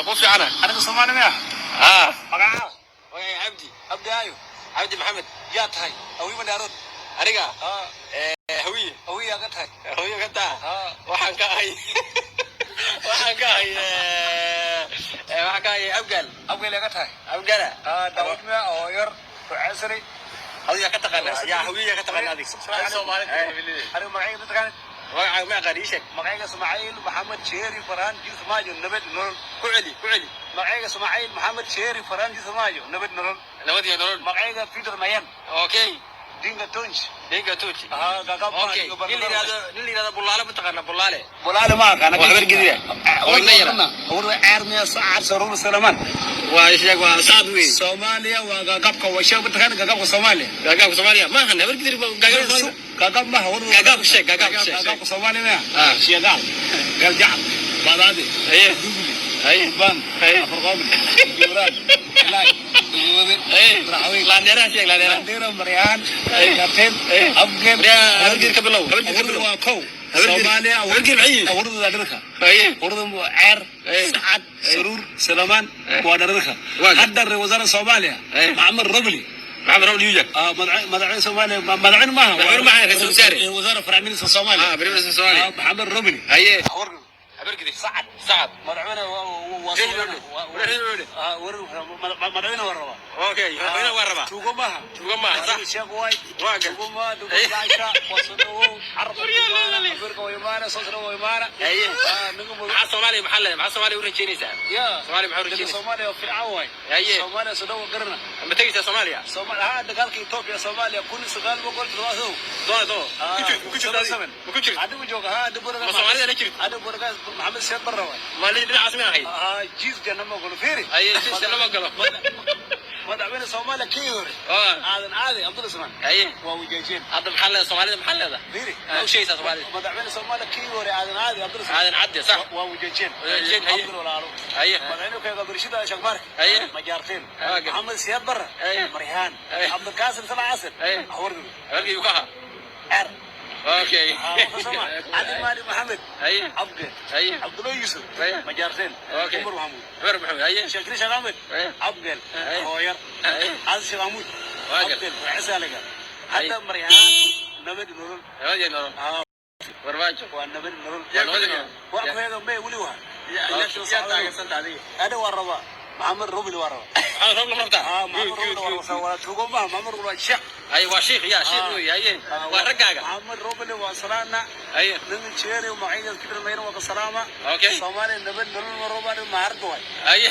Ku fiicana. Aniga Soomaali miya? Ah. Magacaa? Magacay Cabdi. Cabdi ayo. Cabdi Maxamed. Yaa tahay? Awiima Daarood. Aniga? Ah. Hawiye. Awiyaa ka tahay? Hawiye ka taa. Ah. Waxaan ka ahay Abgaal. Abgeel yaa ka tahay? Abgaala. Ah, Daawud miya oo yar ruceysani. Adiga ka taqaana yaa hawiye ka taqaana adiga? Soomaali. Aniga magacayga ma taqaanid? Magacaaga ma aqaan, ii sheeg. Magacayga Ismaaciil Maxamed Sheeri Faraan Jismaajo, nabad nolol. Ku celi, ku celi. Magacayga Ismaaciil Maxamed Sheeri Faraan Jismaajo, nabad nolol. Nabad iyo nolol. Magacayga Peter Mayan. Okay. Dinga Tunj. Dinga Tunj. Ah, gaga. Okay, nin la yidhahdo Bulaale ma taqaana? Bulaale. Bulaale ma aqaan. Waa habar gidira. Oo ina yara. Awrda Ceermiya Saacad Saruur Salaman. Waa sheeg, waa saad wey. Soomaaliya waa gagabka, waa sheeg, mataqaana gagabka Soomaaliya? Gagaabka Soomaaliya ma ahan habar gidir gagaabka Soomaaliya. Gagab ma hawr. Gagab sheeg, gagab sheeg. Gagabka Soomaaliya ma? Ah. Sheegaal. Galjacal. Badaadi. Haye. Dugli. Haye. Ban. Haye. Afarqoobli. Juuraan. Ilaay. Duguwade. Haye. Raxweyn. Laandeeraha sheeg, laandeeraha. Laandeera, Maryahan. Haye. Garteen. Haye. Afgeen. Habar gidir ka bilow, habar gidir ka Awrda bilow. waa kow. Habar gidir. Soomaaliya. Habar gidir maxay yihiin? Awrda waa dharka. Haye. Awrda waa Ceer. Haye. Sacad. Saruur. Salamaan. Waa dharka. Waa gar- Hadda ra wasaare Soomaaliya. Haye. Maxamed Robli. Maxamed Robli yuja. Madaxweyne Soomaaliya, madaxweyne maaha. Madaxweyne maaha, ra'iisul wasaare. Wasaare prime minister Soomaaliya. Ah, prime minister Soomaaliya. Maxamed Robli. Haye. Awrda. Habar gidir. Sacad. Sacad. Madaxweyne waa Madaxweyne. Madaxweyne waa rabaa. Okay, madaxweyne waa rabaa. Tuugo maaha. Tuugo maaha, sax. Sheekh waay. Waa gar- Tuugo maaha, dugo Haye. gaasha, waa soo dhawow, carab Afrika waa imaana, soo soo waa imaana. Haye. Ninka mudan. Maxaa Soomaaliya, maxaa leedahay? Maxaa Soomaaliya u rajaynaysaa? Ya. Soomaaliya maxaa u Dadka rajaynaysaa? Soomaaliya waa fiican waay. Haye. Soomaaliya soo dhawow garana. Ma tegaysaa Soomaaliya? Soomaaliya, ha, dagaalka Ethiopia Soomaaliya 1970. Doona doona. Ku jirto, ku jirto adiga? Ma ku jirto? Adigu jooga, ha, adigu Ma Soomaalida la jirto? Adigu baraga Maxamed Siyaad Barre waay. Ma dhinacaas ma ahayd? Jiis janna ma ogolo, fiiri. Haye, jiis janna ma ogolo. Madaxweyne Soomaaliya kii hore. Ah. Aadan Caadi Cabdulla Usmaan. Haye. Waa wajaajeen. Hadda maxaa leedahay Soomaalida, maxaa leedahay? Fiiri. Ma u sheegaysaa Soomaalida? Madaxweyne Soomaaliya kii hore Aadan Caadi Cabdulla Usmaan. Aadan Cadde, sax. Waa wajaajeen. Wajaajeen, haye. Cabdul Walaalo. Haye. Madaxweyne kayga Barshida Shaqbaarka. Haye. Majaarteen. Waa gar- Maxamed Siyaad Barre. Haye. Maryahan. Haye. Cabdulqaasim Salax Xasan. Haye. Hawargud. Habarkii uu ka ahaa. Ceer. Okay. Cali Maali Maxamed. Haye. Cabde. Haye. Cabdulla Yusuf. Haye. Majaarteen. Okay. Cumar Maxamuud. Cumar Maxamuud, haye. Sheekh Sheekh Ahmed. Haye. Cabdel. Haye. Hooyar. Haye. Cali Sheekh Mahmuud. Waa gar- Cabdel. Ciise. Haye. Hadda Maryahan nabad nolol. Nabad iyo nolol. Farmaajo. Waa nabad nolol. Waa nabad iyo nolol. Waa ku heedo may weli waa. Yaa taageersanta adiga? Ana waa rabaa. Maxamed Rubli waa rabaa. Maxamed Roble ma rabtaa? Maxamed Good, Rubli waa good, rabaa. Waa tuugo maaha. Maxamed Rubli waa sheekh. Haye, waa shiikh, yaa shiikh wey, haye. Waa raggaaga. Maxamed Rubli waa salaana. Haye. Ninka jeeri magaciisa Peter Mayne waa ka salaama. Okay. Soomaaliya nabad nolol ma rabaa, maharad waay. Haye.